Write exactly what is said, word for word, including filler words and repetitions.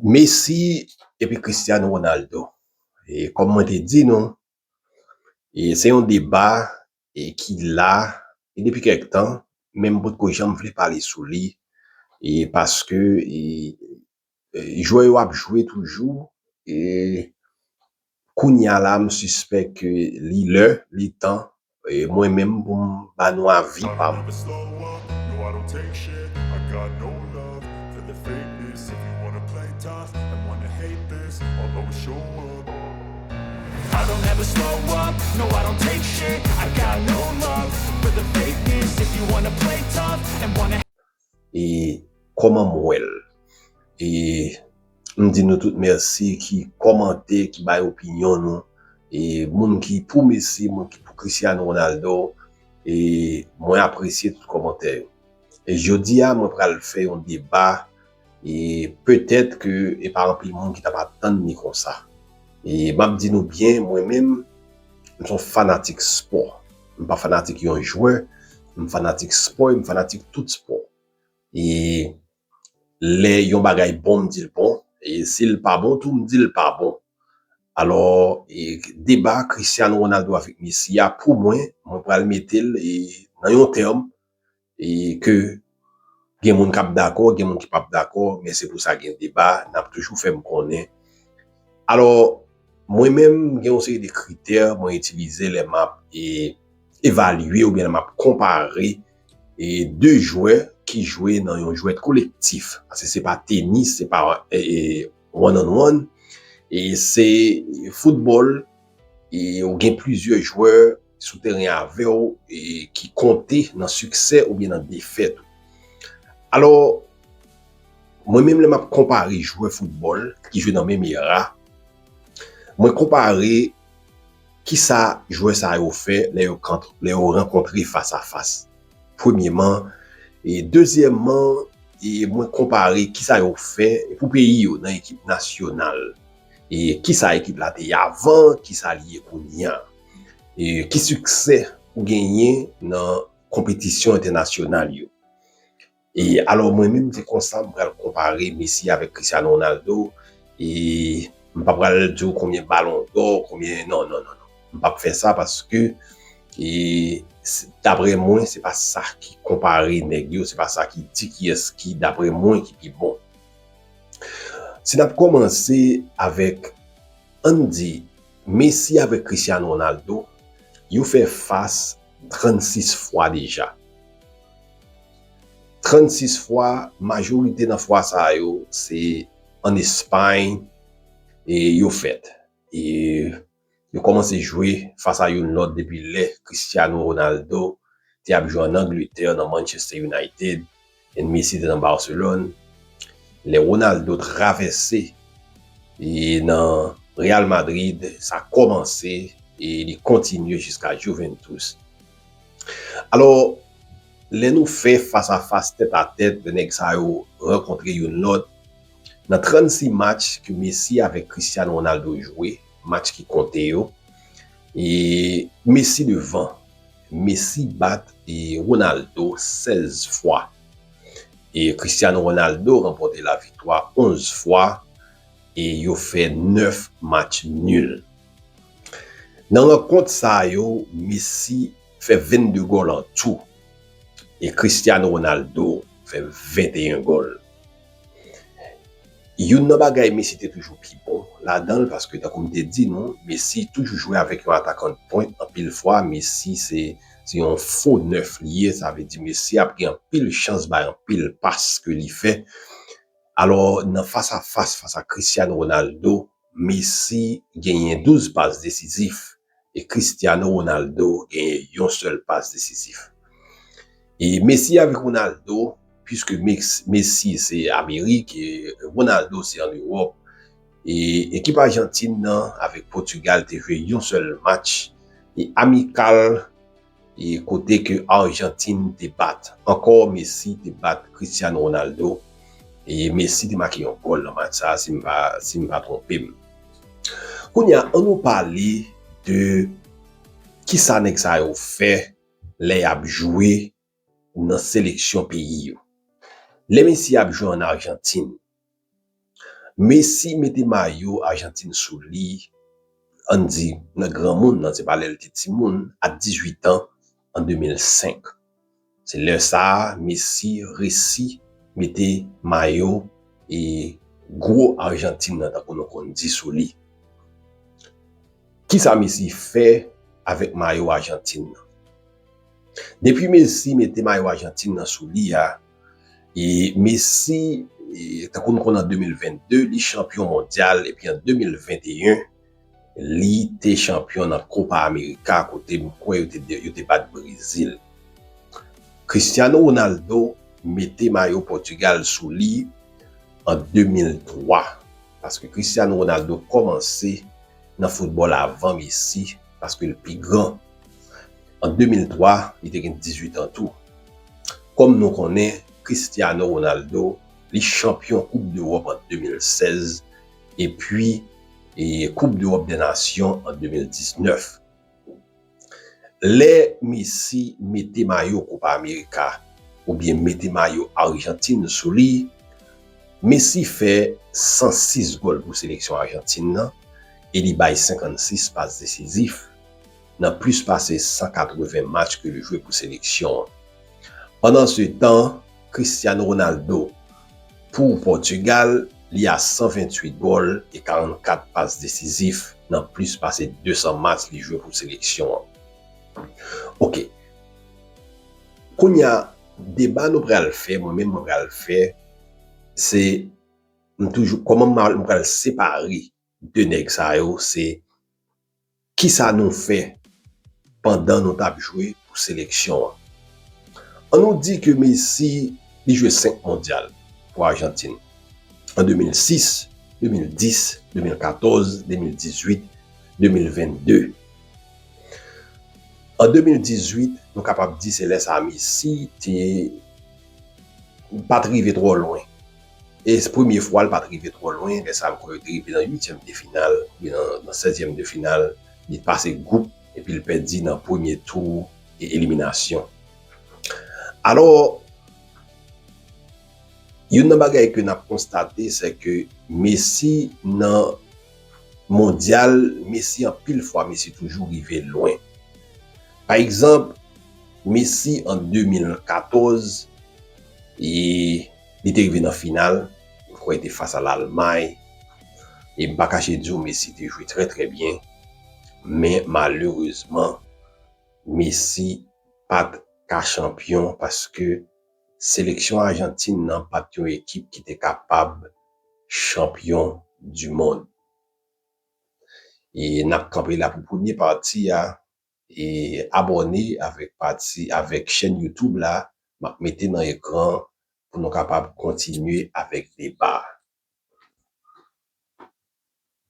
Messi epi Cristiano Ronaldo. E kòm mwen te di nou, e se yon deba e ki la e depi kèk tan, men m potko janm vle pale sou li, e paske e, e, jwè yo ap jwe toujou, e kounye a la, m sispèk ke li lè, li tan, e mwen menm pou m ba nou avi pa m. E kòman m wè l? E m di nou tout mèsi ki kòmante, ki bay opinyon nou. E moun ki pou Messi, moun ki pou Cristiano Ronaldo, e mwen apresye tout kòmantè yo. E jodi a, mwen pral fè yon deba, e petèt ke e pa anpil moun ki t ap atann li konsa. E m ap di nou byen, mwen menm, m se yon fanatik spò. M pa fanatik yon jwè, m fanatik spò, e m fanatik tout spò. E lè yon bagay bon, m di l bon, e si l pa bon tou, m di l pa bon. Alò, e deba Cristiano Ronaldo avèk Messi a, pou mwen, mwen pral mete l e nan yon tèm, e ke gen moun k ap dakò, gen moun ki p ap dakò, men se pou sa gen deba, n ap toujou fè m konnen. Alò, mwen menm, gen yon seri de kritè mwen itilize lè m ap e, evalye oubyen lè m ap konpare e de jwè ki jwe nan yon jwèt kolektif. Paske se pa tenis, se pa e, e, one on one, e se foutbòl, e ou gen plizyè jwè sou teren avè w e ki konte nan siksè oubyen nan defèt ou. Alò, mwen menm lè m ap konpare jwè foutbòl ki jwe nan menm era, mwen konpare kisa jwè sa yo fè lè yo kant-, lè yo rankontre fas a fas. Premyeman, e dezyèmman, e mwen konpare kisa yo fè pou peyi yo nan ekip nasyonal. E kisa ekip la te ye avan, kisa li ye kounye a. E ki siksè ou genyen nan konpetisyon entènasyonal yo. E alò, mwen menm, se konsa m pral konpare Messi avèk Cristiano Ronaldo. E m pa pral di w konbyen balon dò, konbyen, non, non, non, non. M p ap fè sa paske, e, se, daprè mwen, se pa sa ki konpare nèg yo, se pa sa ki di kiyès ki, daprè mwen, ki pi bon. Si n ap kòmanse avèk, ann di, Messi avèk Cristiano Ronaldo, yo fè fas trannsis fwa deja. Trannsis fwa, majorite nan fwa sa yo, se ann Espay, e yo fèt. E yo kòmanse jwe fas a youn lòt depi lè Cristiano Ronaldo te ap jwe ann Angletè nan Manchester United, e Messi te nan Barcelone. Lè Ronaldo travèse e nan Real Madrid, sa kòmanse e li kontinye jiska Juventus. Alò, lè nou fè fas a fas, tèt a tèt, lè nèg sa yo rankontre youn lòt, nan trannsis match ke Messi avèk Cristiano Ronaldo jwe, match ki konte yo, e Messi devan. Messi bat e Ronaldo sèz fwa. E Cristiano Ronaldo ranpòte laviktwa onz fwa e yo fè nèf match nil. Nan rankont sa yo, Messi fè vennde gòl an tou e Cristiano Ronaldo fè venteyen gòl. Youn nan bagay Messi te toujou pi bon ladan l, paske tankou m te di nou, Messi toujou jwe avèk yon atakan de pwent. Anpil fwa, Messi se, se yon fo nèf li ye, sa vle di Messi ap gen anpil chans bay anpil pas ke li fè. Alò, nan fas a fas, fas a Cristiano Ronaldo, Messi genyen douz pas desizif e Cristiano Ronaldo genyen yon sèl pas desizif. E Messi avèk Ronaldo, piske Mes-, Messi se Amerik e Ronaldo se ann Ewòp, e ekip Ajantin nan avèk Pòtigal te jwe yon sèl match e amikal, e kote ke Ajantin te bat. Ankò, Messi te bat Cristiano Ronaldo, e Messi te make yon gòl nan match sa, si m pa, si m pa twonpe m. Kounye a, ann nou pale de kisa nèg sa yo fè lè y ap jwe nan seleksyon peyi yo. Lè Messi ap jwe ann Ajantin, Messi mete mayo Ajantin sou li, ann di, nan granmoun nan, se pa lè l te timoun, a dizuit an, an de mil senk. Se lè sa a, Messi resi mete mayo e gwo Ajantin nan, tankou nou konn di, sou li. Kisa Messi fè avèk mayo Ajantin nan? Depi Messi mete mayo Ajantin nan sou li a, e Messi, e, tankou nou konn an de mil vennde, li chanpyon mondyal, epi an de mil venteyen, li te chanpyon nan Copa America, kote m kwè yo te, yo te bat Brezil. Cristiano Ronaldo mete mayo Pòtigal sou li an de mil twa, paske Cristiano Ronaldo kòmanse nan foutbòl avan Messi, paske l pi gran. An de mil twa, li te gen dizuit an tou. Kòm nou konnen, Cristiano Ronaldo, li chanpyon Koup Dewòp an de mil sèz, epi, e, Koup Dewòp dè Nasyon an de mil diznèf. Lè Messi mete mayo Copa America oubyen mete mayo Ajantin sou li, Messi fè san sis gòl pou seleksyon Ajantin nan e li bay senkannsis pas desizif nan plis pase san katreven match ke li jwe pou seleksyon an. Pandansetan, Cristiano Ronaldo, pou Pòtigal, li a san venntuit gòl e karannkat pas desizif nan plis pase de san match li jwe pou seleksyon an. Oke. Kounye a, deba nou pral fè, mwen menm mwen pral fè, se, m toujou, kòman m, m pral separe de nèg sa yo, se kisa nou fè pandan nou t ap jwe pou seleksyon an. An nou di ke Messi, li jwe senk mondyal pou Ajantin. An de mil sis, de mil dis, de mil katòz, de mil dizuit, de mil vennde. An de mil dizuit, nou kapab di se lè sa Messi te pa t rive twò lwen. E se premye fwa l pa t rive twò lwen, lè sa a, m kwè yo te rive nan uityèm de final, oubyen nan, nan sèzyèm de final, li pase gwoup, epi l pèdi nan premye tou e eliminasyon. Alò, youn nan bagay ke n ap konstate, se ke Messi nan mondyal, Messi anpil fwa, Messi toujou rive lwen. Pa egzanp, Messi an de mil katòz, e li te rive nan final, m kwè li te fas a Lalmay, e m pa kache di w, Messi te jwe trè, trè byen, men malerezman, Messi pa t ka chanpyon paske seleksyon Ajantin nan pa t yon ekip ki te kapab chanpyon di mond. E n ap kanpe la pou premye pati a. E abòne avèk pati, avèk chèn YouTube la. M ap mete nan ekran pou nou kapab kontinye avèk deba a.